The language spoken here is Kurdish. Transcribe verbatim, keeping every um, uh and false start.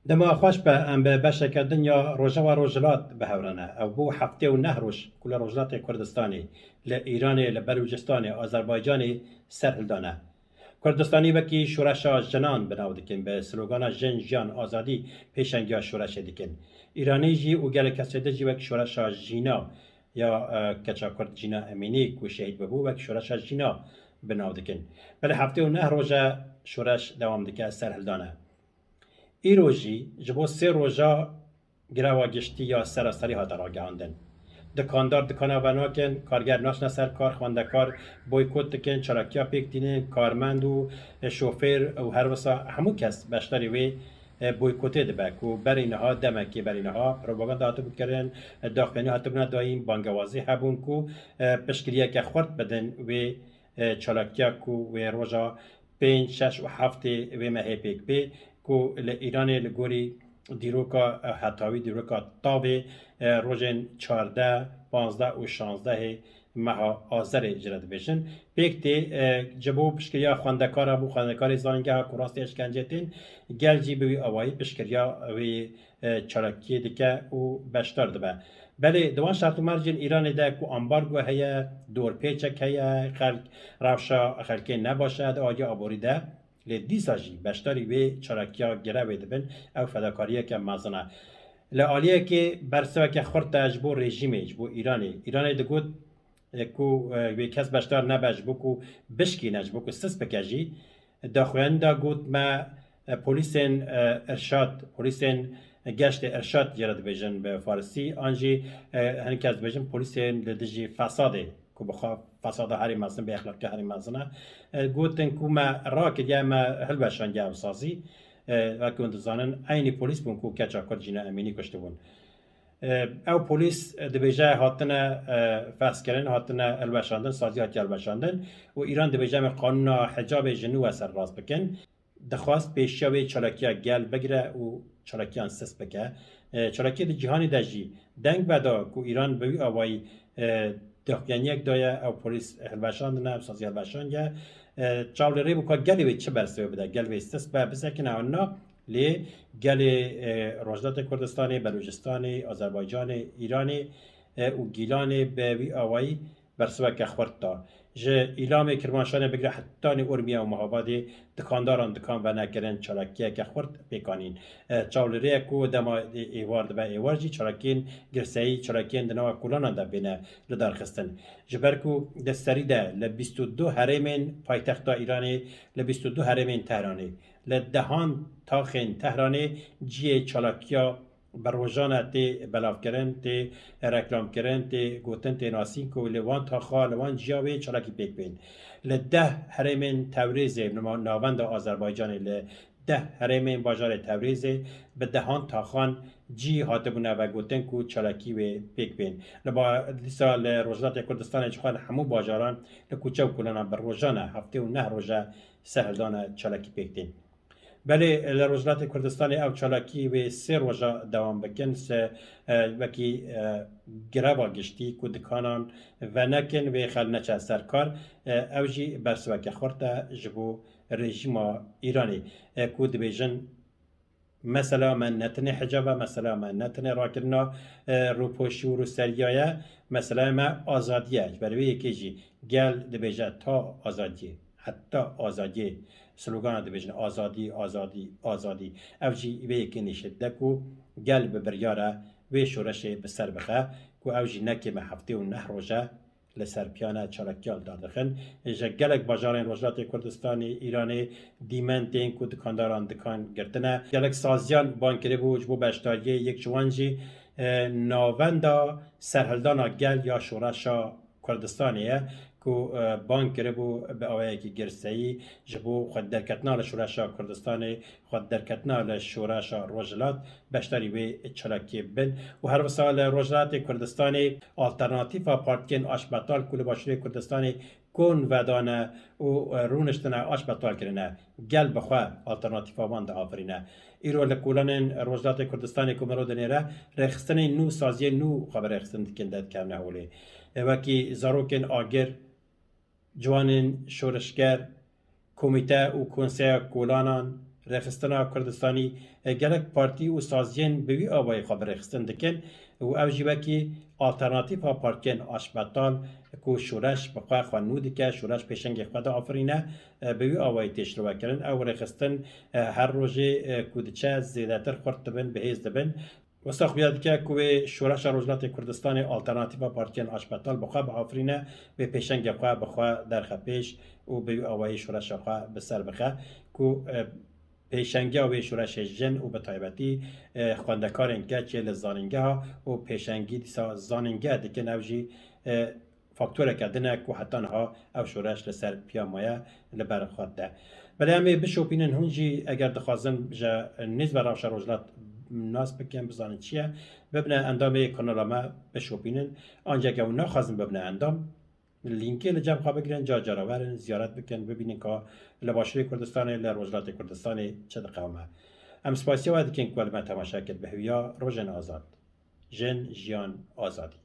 Dema xweş be, em bi beşeke din ya Rojava Rojhilat bi hev re ne. Ew bû heftê û neh roj ku li Rojhilatê Kurdistanê, li Îranê, li Belûcistanê, Azerbaycanê serhildane. Kurdistanî wekî şoreşa jinan bi nav dikin, bi slogana Jin, Jiyan, Azadî pêşengiya şoreşê dikin. Îranî jî û gelek kesê din jî wek şoreşa jîna ya, e, keça Kurd Jîna Emînî ku şehîd bibû, wek şoreşa jîna bi nav dikin. Belê heftê û neh roj e şoreş dewam dike, serhildane. Îro jî ji bo sê roja greva giştî ya seraserî hate ragihandin. Dikandar dikana venakin, karger naçine ser kar, xwendekar boykot dikin, çalakiya pêk tînin, karmend û şofêr û her wisa hemû kes beşdarî wê boykotê dibe ku berî niha, demekê berî niha propaganda hatibû kirin, daxuyanî hatibûne dayîn, bangewazî hebûn ku piştgiriyeke xurt bidin wê çalakiya ku wê roja pênc, şeş û heftê vê mehê pêk bê ku li Îranê li gorî dîroka, e, hetawî, dîroka tavê, e, rojên çardeh, panzdeh û şazdehê meha Azerê ji re dibêjin. Pêk tê, e, ji bo piştgiriya xwendekara bû, xwendekarê zanîngeha ku rastî eşkencê tên, gel jî bi wî awayî piştgiriya wê, e, çalakiyê dike û beşdar dibe. Belê di wan şert û mercên Îranê de ku ambargo heye, dorpêçek heye, xelk, rewşa xelkê ne baş e di aliyê aborî de. Lê dîsa jî beşdarî wê çalakiya grevê dibin, ew fedakariyeke mezin e. Li aliyekê bersiveke xurt e ji bo rejîmê, ji bo Îranê. Îranê digot, e, ku, e, wê kes beşdar nebe ji bo ku bişkîne, ji bo ku sist bike jî. Daxuyanî da got, me, e, polîsên, e, irşad, polîsên geştê irşad jê re dibêjin bi farisî, an jî, e, hinek kes dibêjin polîsên li dijî fesadê, ku bi xwe fesada herî mezin, bêexlaqiya herî mezin e. E, gotin ku me rakiriye, me hilweşandiye ew sazî. E, wek hûn dizanin, eynî polîs bûn ku keça Kurd Jîna Emînî kuştibûn. E, ew polîs, e, dibêje hatine, e, ferz kirin, hatine hilweşandin, sazî hatiye hilweşandin û Îran dibêje, em ê qanûna hicabê ji nû ve serrast bikin. Dixwest pêşiya wê çalakiya gel bigire û çalakiyan sist bike. E, çalakiyê di cîhanê de jî deng veda ku Îran bi wî awayî, e, daxuyaniyek daye, ew polîs hilweşandine, ew sazî hilweşandiye. E, çav li rê bû ka gelê wê çi bersivê bide, gel wê sist be, bisekine an na, lê gelê, e, Rojhilatê Kurdistanê, Belûcistanê, Azerbaycanê, Îranê, e, û Gîlanê bi wî awayî bersiveke xurt da. Ji Îlamê, Kirmanşanê bigire hetanî Urmiye û Mehabadê dikandaran dikan venekirin, çalakiyeke xurt pêk anîn. E, çav li rê ye ku dema ê-, êvar dibe êvar jî çalakiyên girseyî, çalakiyên di nava kolanan de bêne lidarxistin. Ji ber ku di serî de li bîst û du herêmên paytexta Îranê, li bîst û du herêmên Tehranê, li dehan taxên Tehranê cihê çalakiya bi rojan e tê belavkirin, tê reklamkirin, tê gotin, tê nasîn ku li wan taxa, li wan ciya wê çalakî pêk bên. Li deh herêmên Tewrêzê, nima-, navenda Azerbaycanê, li deh herêmên bajarê Tewrêzê bi dehan taxan cî hatibûne vegotin ku çalakî wê pêk bên. Li ba-, dîsa li Rojhilatê Kurdistanê jixwe li hemû bajaran, li kuçe û kolanan bi rojan e, heftê û neh roj e serhildane çalakî pêk tên. Belê li Rojhilatê Kurdistanê ew çalakî wê sê roja dewam bikin, se, e, wekî, e, greva giştî ku dikanan venekin, wê xel neçe ser kar, e, ew jî bersiveke xurt e ji bo rejîma Îranê, e, ku dibêjin, mesela me ne tenê hicab e, mesela me ne tenê rakirina, e, rûpoşî û rûseriya ye, mesela me azadî ye. Ji ber wê yekê jî gel dibêje ta azadiyê, heta azadiyê, slogana dibêjin azadî, azadî, azadî. Ev jî vê yekê nîşan dide ku gel bi biryar e wê şoreşê bi ser bixe, ku ew jî ne kêm e heftê û neh roj e li ser piyane çalakiya li dar dixin. Ji gelek bajarên Rojhilatê Kurdistanê, Îranê, dîmen tên ku dikandaran dikan girtine. Gelek saziyan bang kiribû ji bo beşdariyê, yek ji wan jî, e, navenda serhildana gel ya şoreşa Kurdistanê ye ku, e, bang kiribû bi awayekî girseyî ji bo xwe derketina li şoreşa Kurdistanê, xwe derketina li şoreşa Rojhilat beşdarî wê çalakiyê bibin. Û her wisa li Rojhilatê Kurdistanê alternatîfa partiyên aşbetal ku li Başûrê Kurdistanê kon vedane û, e, rûniştine aşbetal kirine. Gel bi xwe alternatîfa wan diafirîne. Îro li kolanên Rojhilatê Kurdistanê ku mero dinêre, rêxistinên nû, saziyên nû xwe bi rêxistin dikin, derdikevine holê. E, wekî zarokên agir, ciwanên şoreşger, komîte û konseya kolanan, Rêxistina Kurdistanî, e, gelek partî û saziyên bi wî awayî xwe bi rêxistin dikin û ew jî wekî alternatîfa partiyên aşbetal ku şoreş bi xwe xwe nû dike, şoreş pêşengê xwe diafirîne, e, bi wî awayî tê şirovekirin. Ew rêxistin, e, her rojê, e, ku diçe zêdetir xurt dibin, bihêz dibin. Wisa xuya dike ku wê Şoreşa Rojhilatê Kurdistanê alternatîfa partiyên aşbetal bi xwe biafirîne, wê pêşengê xwe bi xwe derxe pêş û bi wî awayî şoreşa xwe bi ser bixe ku, e, pêşengiya wê şoreşê jin û bi taybetî, e, xwendekarên keç yê li zanîngeha û pêşengî dîsa zanîngeh dikin, ew jî, e, faktoreke din e ku heta niha ew şoreş li ser piya maye, li ber xwe de. Belê em ê bişopînin, hûn jî eger dixwazin ji nêz ve rewşa rojhilat nas bikin, bizanin çi ye, bibine endamê kanala me, bişopînin. Ancak ew naxwazin bibine endam, lînkê li cem xwe bigirin, car cara werin, ziyaret bikin, bibînin ka li Başûrê Kurdistanê, li Rojhilatê Kurdistanê çi diqewime. Em spasiya we dikin ku li me temaşe kir. Bi hêviya rojên azad. Jin, jiyan, azadî.